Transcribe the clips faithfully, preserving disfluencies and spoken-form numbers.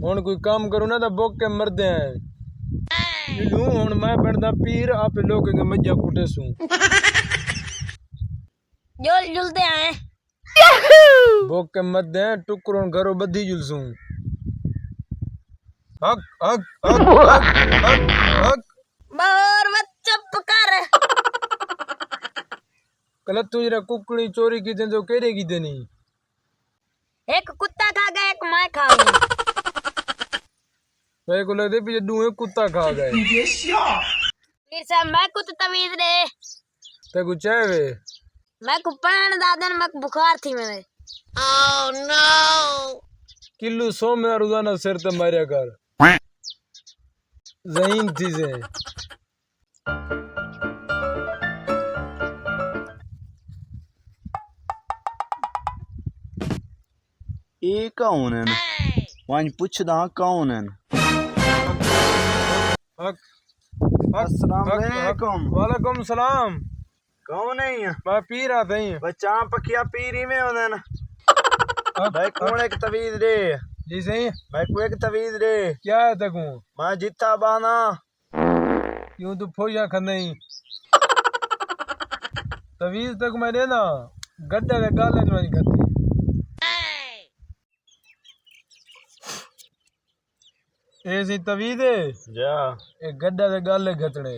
ہݨ کوئی کم کروں نا تاں بک کے مردے ہیں۔ ملوں ہݨ میں بݨدا پیر، آپے لوکیں کے مجھا کٹے سوں۔ جل جلدے آئے۔ بک کے مردے ہیں، ٹکر ہݨ گھروں ٻدھی جلسوں۔ حق، حق، حق، حق، حق، حق۔ بور وت چپ کر۔ کلتو جڑا ککڑی چوری کیتے جو کیڑے کیتے نہیں؟ ہک کتا کھا ڳئے، ہک میں کھا ڳئی۔ میکوں لڳدے پئے ݙوہیں کتا کھا ڳئے۔ پیر صاحب، میکوں تاں تویز ݙے۔ تیکوں چاہے وے؟ میکوں پڑھݨ دا ݙن، میکوں بخار تھی ویندے۔ کلو سومے دا روزانہ سر تے ماریا کر۔ ذہین تھیسیں۔ اے کون ہن؟ ونڄ پچھداں کون ہن۔ حق، حق، السلام حق، حق۔ علیکم۔ وعلیکم السلام۔ کون ہیں؟ میں پیر آ سائیں۔ بچاں پکیا پیر ایویں ہوندن۔ حق، بھائی کون حق۔ ہک تویز ݙے۔ جی سائیں۔ بھائی کوئی ہک تویز ݙے۔ کیا ہے تیکوں؟ میں جتھاں ٻہنداں۔ کیوں توں پھوئیاں کھندیں؟ تویز تیکوں میں ݙینداں، گݙے دے ڳل وچ ونڄ گھتے۔ اے سی تویز ہے؟ جا۔ اے گݙے دے ڳل گھتݨے۔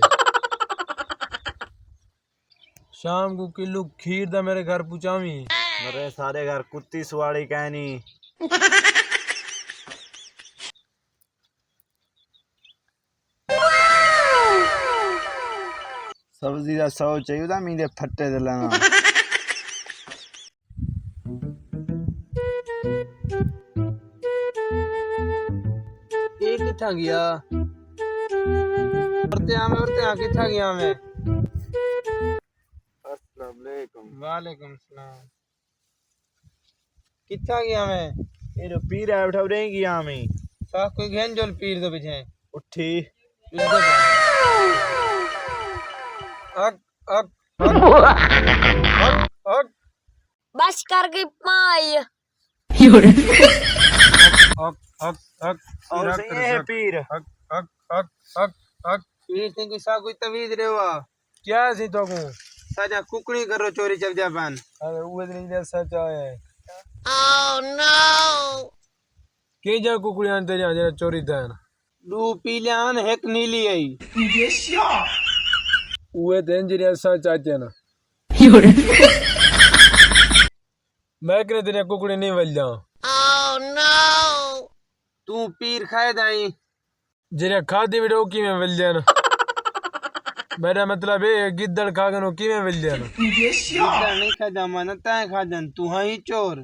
شام کوں کلو کھیر دا میرے گھر پہنچاویں۔ میرے سارے گھر کتی سواڑی کائنی۔ سبزی دا سو چاہیے دا میندے پھٹے تے لانا۔ اے کتھاں ڳیا؟ ورتے آویں، ورتے آ، کتھاں ڳیا میں؟ السلام علیکم۔ وعلیکم السلام۔ کتھاں ڳیا میں؟ اے جو پیر ہے، اٹھا رہیں ڳیا میں۔ سا کوئی گھن جول پیر دے پچھے۔ اٹھی۔ اک، اک، اک، اک، اک۔ بس کر گئی پائی۔ اک، اک، اک۔ اور پیر، صحیح ہے پیر۔ اک، اک، اک، اک، اک۔ پیر سنگھ سا کوئی تویز ݙیوا۔ کیا سی تہاکوں؟ ساݙا ککڑی گھروں چوری چل ڳیا پن۔ ارے اوہ تے نہیں سچ آیا ہے۔ کیجھا ککڑیاں تیریاں جیڑھا چوری تھین؟ ݙو پیلیاں ہن، ہک نیلی آئی۔ اوہ تے جیڑھیاں سچ آچن۔ میں کنے تیریاں ککڑیاں نہیں ولدیاں۔ توں پیر کھائے دائیں۔ جیڑھے کھادی ویڑے او کیویں ولدن؟ میݙا مطلب اے گدڑ کھا ڳن او کیویں ولدن؟ گدڑ نہیں کھادا، میں تیں کھادن، توں ہاں ہی چور۔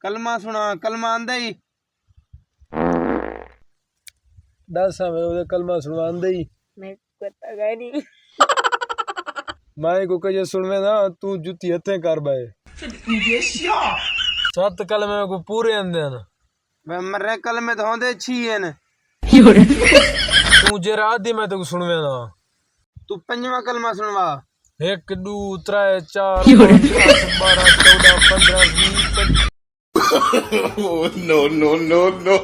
کلمہ سݨا، کلمہ آندا ہی؟ ݙس ہاویں، او کلمہ سݨوا آندا ہی؟ میں پتہ کائنی۔ میں کو کجے سݨویں دا، توں جتی ہتھیں کر ٻہہ۔ ست کلمے کو پورے آندے ہن۔ میں مرے کلمے تو ہوندے چھی ہن۔ توں جیڑھا آدھی میں تیکوں سݨویں دا۔ توں پنجواں کلمہ سݨوا۔ ہک، ݙو، ترے، چار، پنج، اٹھ، ٻارہ، چوݙاں، پندرہ، ویہہ، پنجی۔ Oh, no, no, no, no.